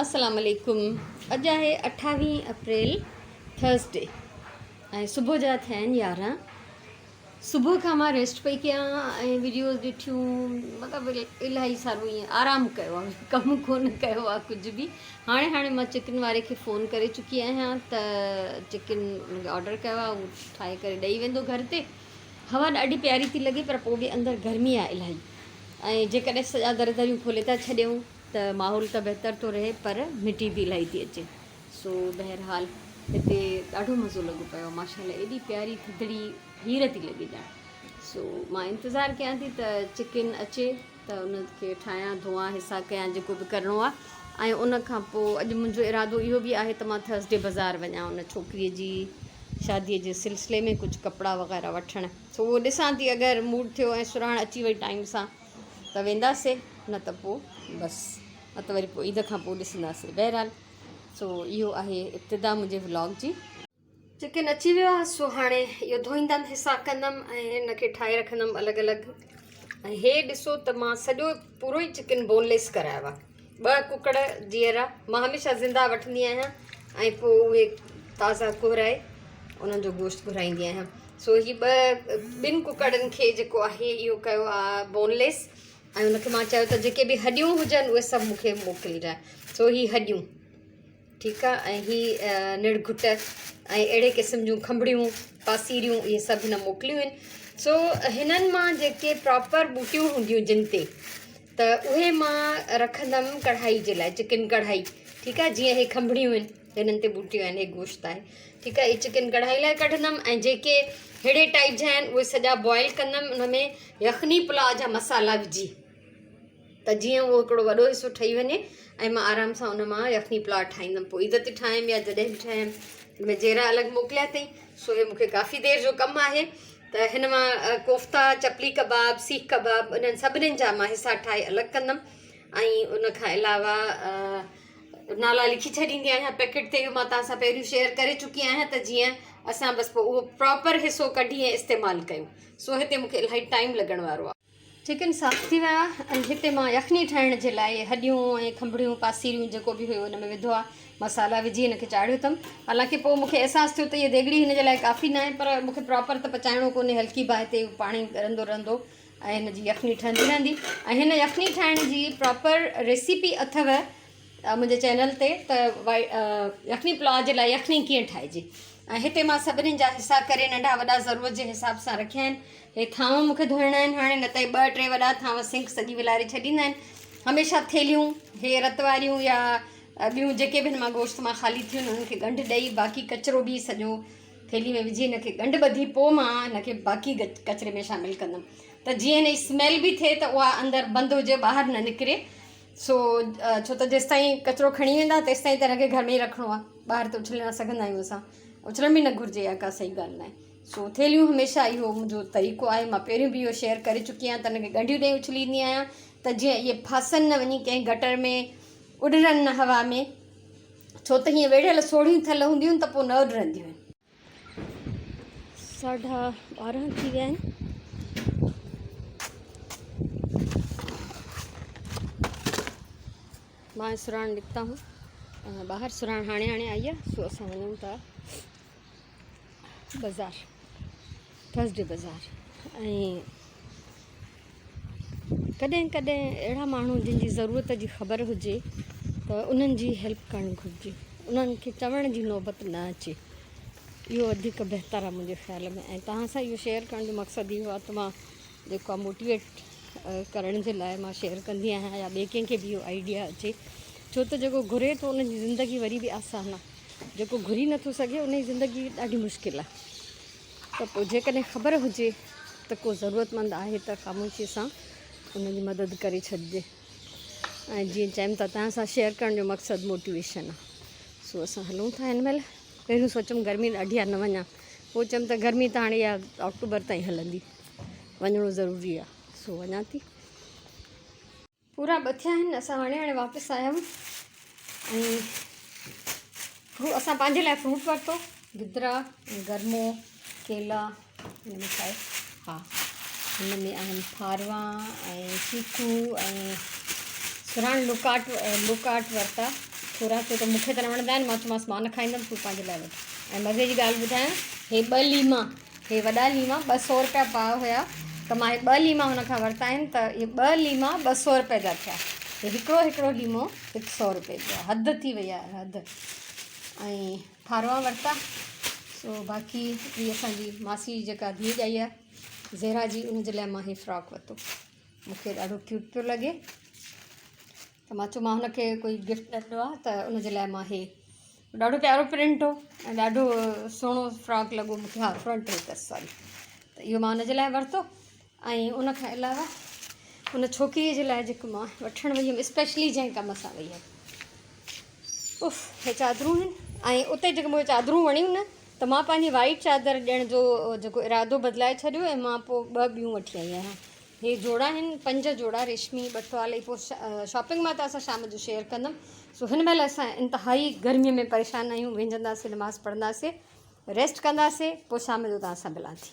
السلام عليڪم اڄ آهي اٺاويهه اپريل ٿرسڊي ۽ صبح جا ٿيا آهن 11. صبح کان مان ريسٽ پئي ڪيان ۽ ويڊيوز ڏٺيون، مطلب الاهي سارو ائين آرام ڪيو آهي، ڪم ڪونه ڪيو آهي ڪجهه به. هاڻي هاڻي مان چڪن واري کي فون ڪري چڪي آهيان ته چڪن ان کي آرڊر ڪيو آهي، اهو ٺاهي ڪري ڏئي ويندو گهر تي. هوا ڏاڍي پياري ٿي لڳي پر پوء به اندر گرمي آهي الاهي ۽ جيڪڏهن سڄا در دريون کولي ٿا ڇڏيون ته ماحول ته بهتر ٿو رهي پر مٽي به الاهي ٿي اچي. سو بهرحال هتي ڏاڍو مزو لڳو پيو آهي ماشاءالله ايڏي پياري ٿڌڙي هير ٿي لڳي ڄڻ. سو مان انتظار ڪيان ٿي ته چڪن اچي ته ان کي ٺاهيان ڌوئان حصا ڪيان جيڪو به ڪرڻو آهي ۽ ان کان پوء اڄ منهنجو ارادو اهو به آهي ته مان ٿرسڊي بازار وڃان ان ڇوڪري جي شادي جي سلسلي ۾ ڪجهه ڪپڙا وغيره وٺڻ. سو اهو ڏسان ٿي اگر موڊ ٿيو ۽ سرهاڻ اچي وئي ٽائيم سان ته وينداسي نه ته پوء بس نه ته وري پوء عيد کان پوء ڏسنداسي. بهرحال سو اهو آهي ابتدا منهنجي ولاگ جي. چڪن اچي ويو آهي سو هاڻي اهو ڌوئيندم حصا ڪندم ۽ هن کي ٺاهي رکندم الڳ الڳ. ۽ هي ڏسو ته مان سڄو پورو ئي چڪن بون ليس ڪرايو آهي. ٻه ڪڪڙ جيئرا مان هميشه زنده وٺندي آهيان ۽ پوء اهي تازا ڪهرائي انهن جو گوشت گهرائيندي آهيان. سو هي ٻه ٻن ڪڪڙن کي جيڪو آهي اهو ڪيو آهي بون ليس ۽ ان کي مان چيو ته جيڪي به هڏيون هجن اهي سڀ مون کي موڪلجانء. سو هي هڏيون ٺيڪ آهي ۽ هي نڙگهٽ ۽ اهڙي قسم جون کنڀڙيون پاسيريون اهي سڀ هن موڪليون آهن. سو هنن مان جيڪي پراپر ٻوٽيون هونديون جن تي ته اهي مان رکندم ڪڙهائي جي لاء چڪن ڪڙهائي ٺيڪ آهي. جيئن هي کنڀڙيون آهن هنن تي ٻوٽيون آهن هي گوشت آهي ٺيڪ آهي. هي چڪن ڪڙهائي لاء ڪڍندم ۽ جيڪي ههڙي ٽائيپ جا آهن اهي سڄا بوائل ڪندم ان ۾ يخني پلاء جا مصالحا وجهي ته جيئن اهو هڪڙو وڏو حصو ٺهي وڃي ۽ مان آرام سان ان مان يخني پلاء ٺاهيندم پوء عيد تي ٺاهيم يا جڏهن به ٺاهيم. هن ۾ جيرا الڳ موڪليا اٿئي سو هي مونکي ڪافي دير جو ڪم آهي ته هن مان ڪوفتا چپلي ڪباب سيخ ڪباب انهن سڀنين جا مان حصا ٺاهي الڳ ڪندم ۽ ان کان علاوه نالا لکي ڇڏيندي آهيان پيڪيٽ تي. اهو مان توهان سان پهريون شيئر ڪري چڪي آهيان ته جيئن اسان بس پوء اهو پراپر حصو ڪڍي ۽ استعمال ڪيون. سو هتي مونکي الاهي ٽائيم لڳڻ وارو آهي. چڪن صاف ٿي ويو آهي ۽ هتي مان يخني ٺاهڻ جي لاء هڏيون ۽ کنڀڙيون پاسيريون جيڪو به هيو ان ۾ وڌو آهي. مصالحا وجهي هن کي چاڙهيو اٿم. حالانڪه پوء مونکي احساس ٿيو ته هيء ديڳڙي هن جي لاء ڪافي ناهي پر مونکي پراپر ته پچائڻو ڪونهي. هلڪي باهه تي پاڻي ڳرندو رهندو ۽ هن جي يخني ٺهندي رهندي. ۽ هن يخني ٺاهڻ جي پراپر ريسيپي اٿو منهنجي چينل تي ته يخني پلاء جي لاء يخني ڪيئن ٺاهجي. ۽ هتي مان سڀني جا حصا ڪري ننڍا وڏا ضرورت جي حساب سان رکيا آهن. هي ٿانو مون کي ڌوئڻا آهن هاڻي نه ته هي ٻه ٽي وڏا ٿانو سنڪ سڄي ولاري ڇڏيندا آهن. هميشه ٿيلهيون هي رت واريون يا ٻيون جيڪي به هن مان گوشت مان خالي ٿيون آهن انهن کي ڳنڍ ڏئي باقي ڪچرو به سڄو ٿيلهي ۾ وجهي هن کي ڳنڍ ٻڌي پوء مان هن کي باقي ڪچري ۾ شامل ڪندم ته جيئن هن جي سميل به ٿئي ته اها اندر بند هجي ٻاهر نه نڪري. سو ڇو ته جيستائين ڪچرو کڻي ويندا تيستائين ته هن کي گهر ۾ ئي رکڻو آهي، ٻاهر ته اڇلي نه سگهندا آهيون اسان، اڇلڻ به نه گهرجي اها ڪا صحيح ڳالهه ناهي. سو ٿيلهيون هميشه اهو منهنجو طريقو آهي، مان پهريون به اهو شيئر ڪري چڪي آهيان ته هن کي ڳنڍيون ڏئي اڇليندي آهيان ته جيئن اهي ڦاسن نه وڃي ڪنهن گٽر ۾ اڏرن نه هوا ۾، ڇو ته هيئن ويڙهيل سوڙهيون ٿل هونديون آهن ته پوء نه اڏرنديون آهن. 12:30 ٿي ويا آهن. مان سراڻ نڪتا هون ٻاهر. سراڻ هاڻي هاڻي آئي آهي سو اسان وڃون ٿا بازار، ٿرسڊي بازار. ۽ ڪڏهن ڪڏهن اهڙا ماڻهو جن جي ضرورت جي خبر هجي ته انهن جي هيلپ ڪرڻ گهرجي، انهن کي چوڻ جي نوبت نه اچي، اهو وڌيڪ بهتر آهي منهنجي خيال ۾. ۽ توهان سان اهو شيئر ڪرڻ جو مقصد اهو آهي ته مان جيڪو آهي موٽيويٽ ڪرڻ جي لاء مان شيئر ڪندي آهيان يا ٻئي ڪنهن کي به اهو آئيڊيا اچي، ڇو ته جيڪو گهري ٿو ان جي زندگي وري به آسان آهي، جيڪو گهري نٿو سگهي ان جي زندگي ڏاڍي مشڪل آهي. ته پوء جيڪڏهن خبر هجي ته ڪو ضرورتمند آهي ته خاموشي سان ان جي مدد ڪري ڇڏجي. ۽ جيئن چيم ته توهان سان شيئر ڪرڻ جو مقصد موٽيويشن آهي. سو اسان هلون ٿا هن مهل. پهريون سوچيم گرمي ڏاڍي آهي نه وڃان، پوء چيم ته گرمي ته هاڻي اها آڪٽوبر تائين هلندي، وڃڻو ضروري آهي، سو وڃان ٿي. پورا ٻه ٿيا آهن اسان هاڻي هاڻي واپس آيا آهيون ۽ اسان پنهنجي لاء فروٽ ورتو، گدرا ۽ گرمو ڪيلا هن ۾ ڇا آهي؟ ها هن ۾ آهن ڦاروا ۽ چيڪو ۽ سراڻ لوڪاٽ لوڪاٽ ورتا. ٿورا ڇو ته مون کي ته نه وڻندا آهن. مان چيومانس مان نه کائيندم تون پنهنجي لاء وٺ. ۽ مزي جي ڳالهه ٻڌايان هي ٻه ليما هي وڏا ليما 200 رپيا پاء هيا ته مان هي ٻه ليما هن کان ورتا آهن ته اهي ٻه ليما 200 رپئي جا ٿيا. هي هڪڙو هڪڙو ليمو هڪ سئو رپئي جو آهي. حد ٿي وئي آهي حد. ۽ ڦاروا ورتا سو باقي هي اسان جي ماسي جي جيڪا ڌيء ڄائي آهي زهرا جي ان جي لاء مان هي فراڪ ورتو. مون کي ڏاڍو ڪيوٽ پيو لڳي ته مان چيو مان هن کي ڪوئي گفٽ ڏنو آهي ته ان جي لاء مان هي ڏاڍو پيارو پرنٽ هو ۽ ڏاڍو سهڻو فراڪ لڳو مون کي ها فرنٽ هو اٿس سوري ته اهو مان ان جي لاء ورتو ۽ ان کان علاوه ان ڇوڪريء جي لاء جيڪو مان وٺڻ وئي هيم اسپيشلي جنهن ڪم سان وئي هيم اف هي چادرون آهن ۽ اتي جيڪي مونکي چادرون وڻيون نه ته مان پنهنجي وائيٽ چادر ڏيڻ جو جيڪو ارادو بدلائي ڇڏيو ۽ مان پوء ٻه ٻيون وٺي آئي آهيان هي جوڙا آهن پنج جوڙا ريشمي ٻه ٽوال ۽ پوء شاپنگ مان ته اسان شام جو شيئر ڪندم سو هن مهل اسان انتهائي گرمي ۾ پريشان آهيون وهنجنداسي نماز پڙهنداسي ريسٽ ڪنداسي پوء شام جو توهان سان ملان ٿي.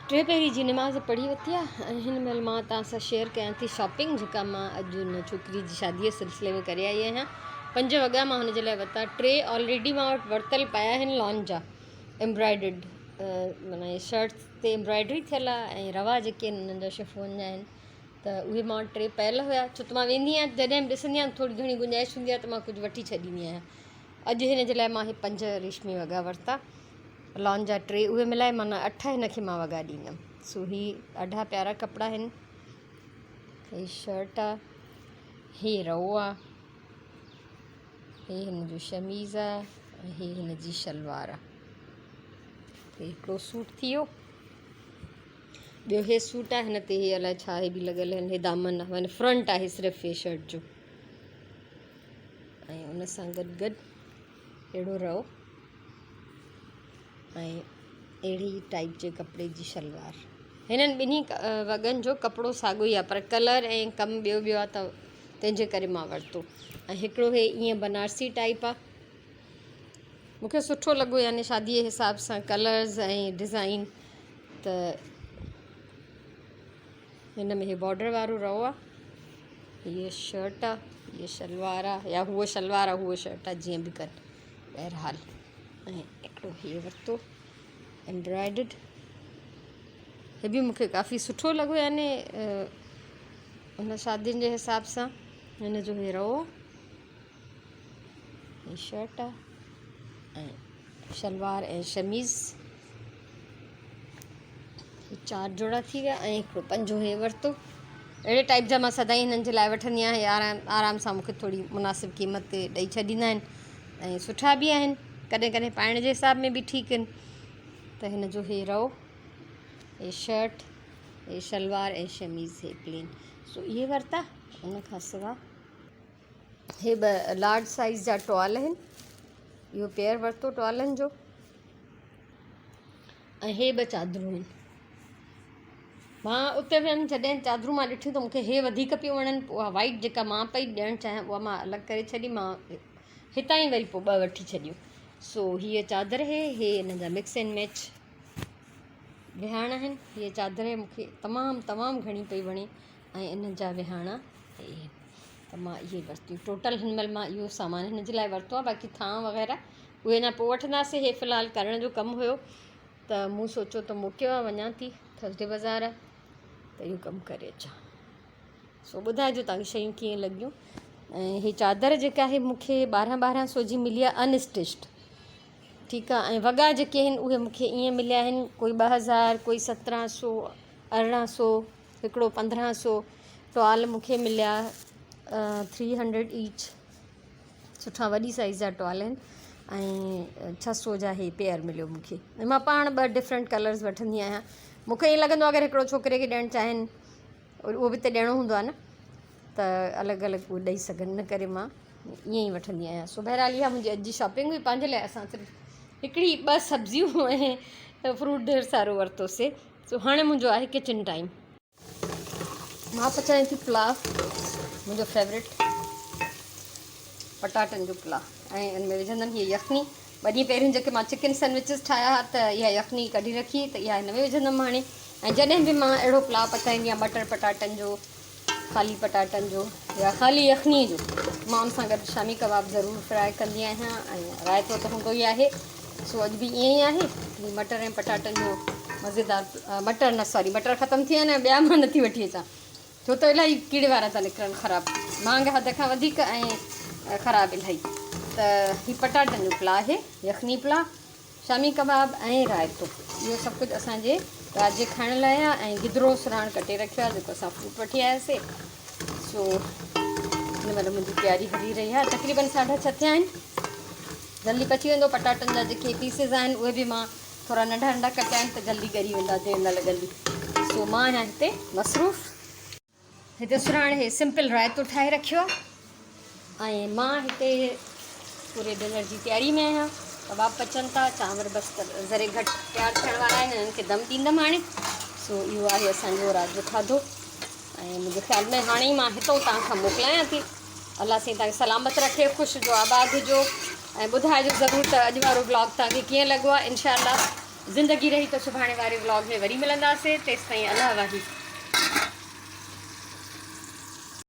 ٽي پهري جي نماز پڙهي ورتي آهي ۽ هن مهل مان توهان سان شيئر ڪيان ٿي شاپنگ جيڪا مان اڄ هن ڇوڪري جي شادي جي سلسلي ۾ ڪري آئي آهيان پنج وڳا مان هن جي لاء ورتا ٽي آلريڊي مان وٽ ورتل پيا آهن لان جا ايمبرائڊرڊ معنيٰ شرٽ تي ايمبرائڊري ٿيل آهي ۽ روا جيڪي آهن انهن جا شفون جا آهن ته اهي مان وٽ ٽي پيل هيا ڇو ته مان ويندي آهيان جڏهن به ڏسندي آهيان ٿوري گهڻي گنجائش هوندي آهي ته مان ڪجهه وٺي ڇڏيندي آهيان اڄ هن جي لاء مان هي پنج ريشمي وڳا ورتا لان جا ٽي اهي ملائي معنيٰ اٺ هن کي مان وڳا ڏيندم سو هي ڏاڍا پيارا ڪپڙا آهن هي شرٽ آ هي رئو آ هي هن جو شميز آ ۽ هي هن جي شلوار آ هي هڪڙو سوٽ ٿي ويو ٻيو هي سوٽ آ هن تي هي الائي ڇا هي به لڳل آهن هي دامن آ معنيٰ فرنٽ آهي صرف هي شرٽ جو ۽ ان سان گڏ گڏ اهڙو رئو ۽ اهڙي ٽائيپ جي ڪپڙي جي شلوار هنن ٻنهي وڳن جو ڪپڙو ساڳيو ئي آهي پر ڪلر ۽ ڪم ٻيو ٻيو آهي ته تنهن جي ڪري مان ورتو ۽ هڪڙو هي ائين بنارسي ٽائيپ آهي مونکي سٺو لڳو يعني شادي جي حساب سان ڪلرز ۽ ڊزائين ته هن ۾ هي بارڊر وارو رئو آ هيء شرٽ آ هيء شلوار آ يا هوء شلوار آ هوء شرٽ آ جيئن به ڪر بهرحال ۽ هڪڙو هي ورتو ايمبرائڊڊ هي به مونکي ڪافي سٺو لڳو يعني ان شادين جي حساب سان هن جو هي رئو هي شرٽ آ ۽ شلوار ۽ شميز هي چار جوڙا ٿي ويا ۽ هڪڙو پنجون هي ورتو اهڙي ٽائپ جا مان سدائين هنن جي لاء وٺندي آهيان آرام آرام سان مونکي ٿوري مناسب قيمت تي ڏئي ڇڏيندا آهن ۽ سٺا به آهن ڪڏهن ڪڏهن پائڻ جي حساب ۾ به ٺيڪ آهن ته هن جو هي رئو هي شرٽ هي شلوار ۽ شميز هي پلين سو اهي ورتا ان کان سوا هي ٻه لارج سائيز جا ٽوال آهن اهو پيئر ورتو ٽوالن جو ۽ هي ٻه چادرون آهن مان اتي ويم جڏهن چادرون مان ڏٺيون ته مونکي هي وڌيڪ پيون وڻن پوء اها وائيٽ جيڪا مان پئي ڏيڻ چاهيان اها مان الڳ ڪري ڇڏي مان هتان ئي وري پوء ٻه وٺي ڇڏيون سو هيء چادر هي هي هن جا مڪس اينڊ ميچ وهاڻا آهن هيء چادر مونکي تمام تمام گهڻي پئي وڻي ۽ ان جا وهاڻا اهي آهن ته مان اهي ورتيون ٽوٽل هن مهل مان اهو سامان هن جي لاء ورتو آهي باقي ٿانء وغيره اهي اڃا پوء وٺنداسين هي في الحال ڪرڻ جو ڪم هيو ته مون سوچيو ته موقعو آهي وڃان ٿي ٿرسڊي بازار آهي ته اهو ڪم ڪري اچان سو ٻڌائجو توهان کي شيون ڪيئن لڳيون ۽ هي چادر جيڪا آهي مون کي ٻارهن ٻارهن سو جي ملي آهي ان اسٽچڊ ٺيڪ آهي ۽ وڳا جيڪي آهن اهي مون کي ائين مليا آهن ڪوئي 2000 ڪوئي 1700 1800 هڪڙو 1500 ٽوال مون کي مليا 300 ايچ سٺا وڏي سائيز جا ٽوال آهن ۽ 600 جا هي پيئر مليو مون کي ۽ مان پاڻ ٻه ڊفرنٽ ڪلرز وٺندي آهيان مون کي ائين لڳندو آهي اگر هڪڙو ڇوڪري کي ڏيڻ چاهين اهو به ته ڏيڻو هوندو آهي نه ته الڳ الڳ اهي ڏئي سگهن ان ڪري مان ائين ئي وٺندي آهيان سو بهرحال اها منهنجي اڄ جي شاپنگ هئي پنهنجي لاء اسان صرف هڪڙي ٻه سبزيون ۽ فروٽ ڍير سارو ورتوسي سو هاڻي منهنجو آهي ڪچن ٽائيم. مان پچايان ٿي پلاء منهنجو فيورٽ پٽاٽن جو پلاء ۽ ان ۾ وجهندم هيء يخني ٻه ڏينهن پهريون جيڪي مان چڪن سينڊوچز ٺاهيا ها ته اها يخني ڪڍي رکي ته اها هن ۾ وجهندم هاڻي ۽ جڏهن به مان اهڙو پلاء پچائيندي آهيان مٽر پٽاٽن جو خالي پٽاٽن جو يا خالي يخني جو. مان ان سان گڏ شامي ڪباب ضرور فرائي ڪندي آهيان ۽ رائتو ته هوندو ئي آهي. سو اڄ به ائين ئي آهي. هي مٽر ۽ پٽاٽن جو مزيدار مٽر نه سوري مٽر ختم ٿي ويا آهن ۽ ٻيا مان نٿي وٺي اچان ڇو ته الاهي ڪيڙي وارا ٿا نڪرن خراب مهانگا حد کان وڌيڪ ۽ خراب الاهي ته هي پٽاٽن جو پلاء آهي يخني پلاء شامي ڪباب ۽ رائتو اهو سڀ ڪجهه اسان جي رات جي کائڻ لاء آهي ۽ گدرو سراڻ ڪٽي رکيو آهي جيڪو اسان فروٽ وٺي آياسي سو هن مهل منهنجي تياري هلي رهي آهي تقريبن ساڍا ڇهه ٿيا آهن جلدي پچي ويندو پٽاٽن جا جيڪي پيسز آهن اهي به مان ٿورا ننڍا ننڍا ڪٽيا آهن ته جلدي ڳري ويندا دير نه لڳندي سو مان آهيان هتي مصروف. هتي سرهاڻ هي سمپل رائتو ٺاهي رکيو آهي ۽ مان هتي پوري ڊنر جي تياري ۾ آهيان ڪباب پچن ٿا چانور بس ذري گهٽ تيار ٿيڻ وارا آهن انهن کي دم ڏيندم هاڻي سو اهو آهي اسان جو رات جو کاڌو ۽ منهنجي خيال ۾ هاڻي ئي مان هتو توهان کان موڪلايان ٿي الله سائين توهان کي سلامت رکي خوش هجو آباد هجو ۽ ٻڌائجو ضرور ته اڄ وارو ولاگ توهان کي ڪيئن لڳو آهي انشاء الله زندگي رهي ته سڀاڻي واري ولاگ ۾ وري ملنداسي تيستائين الله واهي.